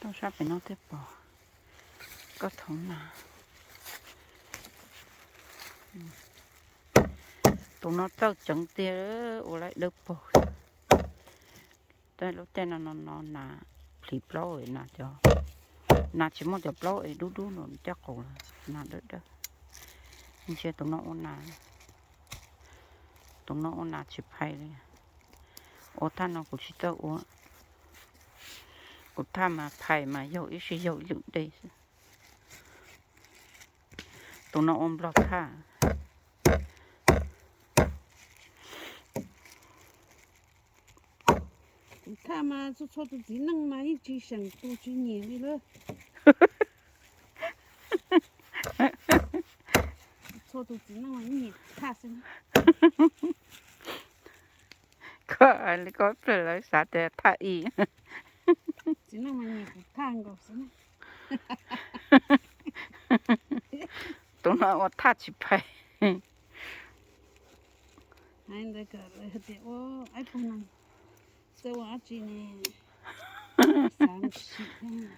Tuaj sab pem no thiaj pom koj thaum na. Tus no txawj ceev tiag, ua laib dawb paug. Tej lub caij no no no nas plhis plaub, nas cov, nas tsis muaj cov plaub es dub dub no caj qaum, nas dawb dawb. Ntsia tus no ua nas, tus no ua nas tsis phais li. Ua thaj no kuv tsis txawj ua, kuv thaj mas phais mas yaug ib sij yaug ib lwm dej xwb. Tus no ua nplog thaj. Kuv thaj mas txhua txhua tus txiv neej mas yeej tsis seem tus tsis nyiam li lawm. Txhua tus txiv neej mas nyiam kuv thaj xwb. Koj hais li koj plaws lawv xav tias thaj i. Txiv neej mas nyiam kuv thaj nkaus xwb. Tus no ua thaj tsis phais. Hais ntawd kom lawv hais tias ua ib pug no txawj ua dab tsi ne, xav sim thiab.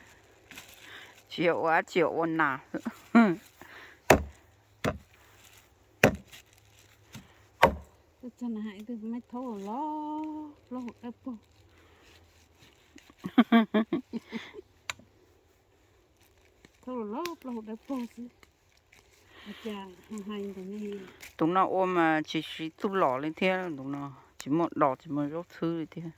Tsis yog ua dab tsi, ua nas. Txog na hais tus me thaub los los plaub hau dawb paug. Thaub los los plaub hau dawb paug xwb. Ua cas hais ntawd ne? Tus no ua mas tsis siv txuj lom li thiab, tus no tsis muaj dos tsis muaj zaub txhwb li thiab.